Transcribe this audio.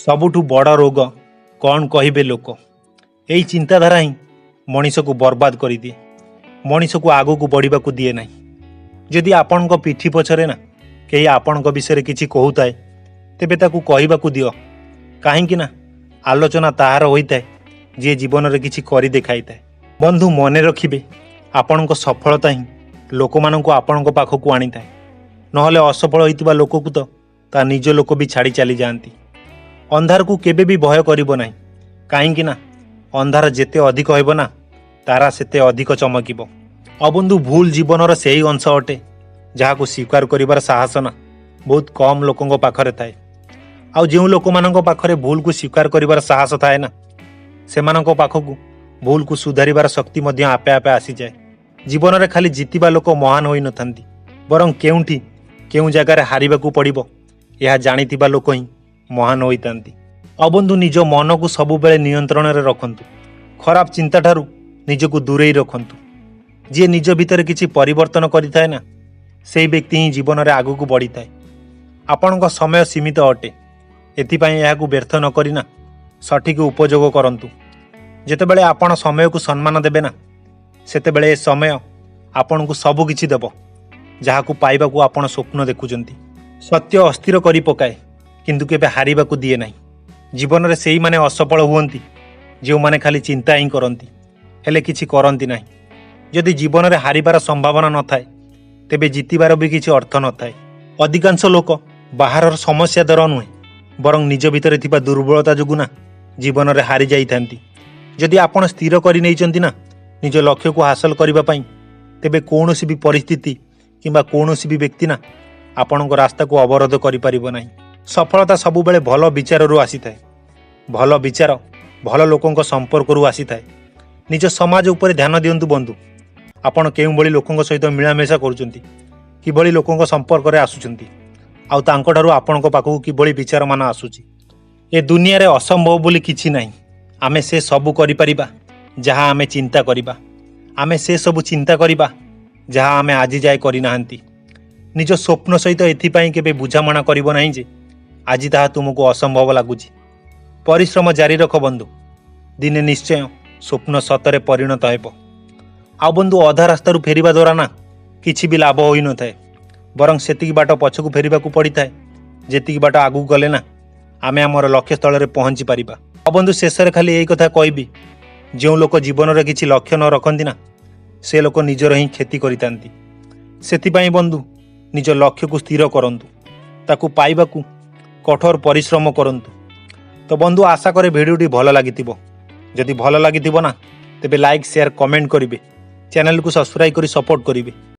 ସବୁଠୁ ବଡ଼ ରୋଗ କ'ଣ କହିବେ ଲୋକ, ଏହି ଚିନ୍ତାଧାରା ହିଁ ମଣିଷକୁ ବର୍ବାଦ କରିଦିଏ, ମଣିଷକୁ ଆଗକୁ ବଢ଼ିବାକୁ ଦିଏ ନାହିଁ। ଯଦି ଆପଣଙ୍କ ପିଠି ପଛରେ ନା କେହି ଆପଣଙ୍କ ବିଷୟରେ କିଛି କହୁଥାଏ, ତେବେ ତାକୁ କହିବାକୁ ଦିଅ। କାହିଁକି ନା ଆଲୋଚନା ତାହାର ହୋଇଥାଏ ଯିଏ ଜୀବନରେ କିଛି କରି ଦେଖାଇଥାଏ। ବନ୍ଧୁ, ମନେ ରଖିବେ, ଆପଣଙ୍କ ସଫଳତା ହିଁ ଲୋକମାନଙ୍କୁ ଆପଣଙ୍କ ପାଖକୁ ଆଣିଥାଏ। ନହେଲେ ଅସଫଳ ହୋଇଥିବା ଲୋକକୁ ତ ତା ନିଜ ଲୋକ ବି ଛାଡ଼ି ଚାଲିଯାଆନ୍ତି। ଅନ୍ଧାରକୁ କେବେ ବି ଭୟ କରିବ ନାହିଁ, କାହିଁକି ନା ଅନ୍ଧାର ଯେତେ ଅଧିକ ହେବ ନା, ତାରା ସେତେ ଅଧିକ ଚମକିବ। ଆଉ ବନ୍ଧୁ, ଭୁଲ ଜୀବନର ସେହି ଅଂଶ ଅଟେ ଯାହାକୁ ସ୍ୱୀକାର କରିବାର ସାହସ ନା ବହୁତ କମ୍ ଲୋକଙ୍କ ପାଖରେ ଥାଏ। ଆଉ ଯେଉଁ ଲୋକମାନଙ୍କ ପାଖରେ ଭୁଲକୁ ସ୍ୱୀକାର କରିବାର ସାହସ ଥାଏ ନା, ସେମାନଙ୍କ ପାଖକୁ ଭୁଲକୁ ସୁଧାରିବାର ଶକ୍ତି ମଧ୍ୟ ଆପେ ଆପେ ଆସିଯାଏ। ଜୀବନରେ ଖାଲି ଜିତିବା ଲୋକ ମହାନ ହୋଇନଥାନ୍ତି, ବରଂ କେଉଁଠି କେଉଁ ଜାଗାରେ ହାରିବାକୁ ପଡ଼ିବ ଏହା ଜାଣିଥିବା ଲୋକ ହିଁ ମହାନ ହୋଇଥାନ୍ତି। ଆଉ ବନ୍ଧୁ, ନିଜ ମନକୁ ସବୁବେଳେ ନିୟନ୍ତ୍ରଣରେ ରଖନ୍ତୁ। ଖରାପ ଚିନ୍ତାଠାରୁ ନିଜକୁ ଦୂରେଇ ରଖନ୍ତୁ। ଯିଏ ନିଜ ଭିତରେ କିଛି ପରିବର୍ତ୍ତନ କରିଥାଏ ନା, ସେହି ବ୍ୟକ୍ତି ହିଁ ଜୀବନରେ ଆଗକୁ ବଢ଼ିଥାଏ। ଆପଣଙ୍କ ସମୟ ସୀମିତ ଅଟେ। ଏଥିପାଇଁ ଏହାକୁ ବ୍ୟର୍ଥ ନ କରି ନା ସଠିକ ଉପଯୋଗ କରନ୍ତୁ। ଯେତେବେଳେ ଆପଣ ସମୟକୁ ସମ୍ମାନ ଦେବେ ନା, ସେତେବେଳେ ଏ ସମୟ ଆପଣଙ୍କୁ ସବୁ କିଛି ଦେବ ଯାହାକୁ ପାଇବାକୁ ଆପଣ ସ୍ୱପ୍ନ ଦେଖୁଛନ୍ତି। ସତ୍ୟ ଅସ୍ଥିର କରି ପକାଏ, କିନ୍ତୁ କେବେ ହାରିବାକୁ ଦିଏ ନାହିଁ। ଜୀବନରେ ସେଇମାନେ ଅସଫଳ ହୁଅନ୍ତି ଯେଉଁମାନେ ଖାଲି ଚିନ୍ତା ହିଁ କରନ୍ତି, ହେଲେ କିଛି କରନ୍ତି ନାହିଁ। ଯଦି ଜୀବନରେ ହାରିବାର ସମ୍ଭାବନା ନଥାଏ, ତେବେ ଜିତିବାର ବି କିଛି ଅର୍ଥ ନଥାଏ। ଅଧିକାଂଶ ଲୋକ ବାହାରର ସମସ୍ୟା ଦ୍ୱାରା ନୁହେଁ, ବରଂ ନିଜ ଭିତରେ ଥିବା ଦୁର୍ବଳତା ଯୋଗୁଁ ନା ଜୀବନରେ ହାରି ଯାଇଥାନ୍ତି। ଯଦି ଆପଣ ସ୍ଥିର କରି ନେଇଛନ୍ତି ନା ନିଜ ଲକ୍ଷ୍ୟକୁ ହାସଲ କରିବା ପାଇଁ, ତେବେ କୌଣସି ବି ପରିସ୍ଥିତି କିମ୍ବା କୌଣସି ବି ବ୍ୟକ୍ତି ନା ଆପଣଙ୍କ ରାସ୍ତାକୁ ଅବରୋଧ କରିପାରିବ ନାହିଁ। ସଫଳତା ସବୁବେଳେ ଭଲ ବିଚାରରୁ ଆସିଥାଏ। ଭଲ ବିଚାର ଭଲ ଲୋକଙ୍କ ସମ୍ପର୍କରୁ ଆସିଥାଏ। ନିଜ ସମାଜ ଉପରେ ଧ୍ୟାନ ଦିଅନ୍ତୁ ବନ୍ଧୁ। ଆପଣ କେଉଁଭଳି ଲୋକଙ୍କ ସହିତ ମିଳାମିଶା କରୁଛନ୍ତି, କିଭଳି ଲୋକଙ୍କ ସମ୍ପର୍କରେ ଆସୁଛନ୍ତି ଆଉ ତାଙ୍କଠାରୁ ଆପଣଙ୍କ ପାଖକୁ କିଭଳି ବିଚାରମାନ ଆସୁଛି। ଏ ଦୁନିଆରେ ଅସମ୍ଭବ ବୋଲି କିଛି ନାହିଁ। ଆମେ ସେ ସବୁ କରିପାରିବା ଯାହା ଆମେ ଚିନ୍ତା କରିବା। ଆମେ ସେ ସବୁ ଚିନ୍ତା କରିବା ଯାହା ଆମେ ଆଜି ଯାଏ କରିନାହାନ୍ତି। ନିଜ ସ୍ୱପ୍ନ ସହିତ ଏଥିପାଇଁ କେବେ ବୁଝାମଣା କରିବ ନାହିଁ ଯେ ଆଜି ତାହା ତୁମକୁ ଅସମ୍ଭବ ଲାଗୁଛି। ପରିଶ୍ରମ ଜାରି ରଖ ବନ୍ଧୁ, ଦିନେ ନିଶ୍ଚୟ ସ୍ୱପ୍ନ ସତରେ ପରିଣତ ହେବ। ଆଉ ବନ୍ଧୁ, ଅଧା ରାସ୍ତାରୁ ଫେରିବା ଦ୍ୱାରା ନା କିଛି ବି ଲାଭ ହୋଇନଥାଏ, ବରଂ ସେତିକି ବାଟ ପଛକୁ ଫେରିବାକୁ ପଡ଼ିଥାଏ ଯେତିକି ବାଟ ଆଗକୁ ଗଲେ ନା ଆମେ ଆମର ଲକ୍ଷ୍ୟସ୍ଥଳରେ ପହଞ୍ଚି ପାରିବା। ଆଉ ବନ୍ଧୁ, ଶେଷରେ ଖାଲି ଏଇ କଥା କହିବି, ଯେଉଁ ଲୋକ ଜୀବନରେ କିଛି ଲକ୍ଷ୍ୟ ନ ରଖନ୍ତି ନା, ସେ ଲୋକ ନିଜର ହିଁ କ୍ଷତି କରିଥାନ୍ତି। ସେଥିପାଇଁ ବନ୍ଧୁ, ନିଜ ଲକ୍ଷ୍ୟକୁ ସ୍ଥିର କରନ୍ତୁ, ତାକୁ ପାଇବାକୁ କଠୋର ପରିଶ୍ରମ କରନ୍ତୁ। ତ ବନ୍ଧୁ, ଆଶା କରେ ଭିଡ଼ିଓଟି ଭଲ ଲାଗିଥିବ। ଯଦି ଭଲ ଲାଗିଥିବ ନା, ତେବେ ଲାଇକ୍, ସେୟାର, କମେଣ୍ଟ କରିବେ। ଚ୍ୟାନେଲକୁ ସବସ୍କ୍ରାଇବ୍ କରି ସପୋର୍ଟ କରିବେ।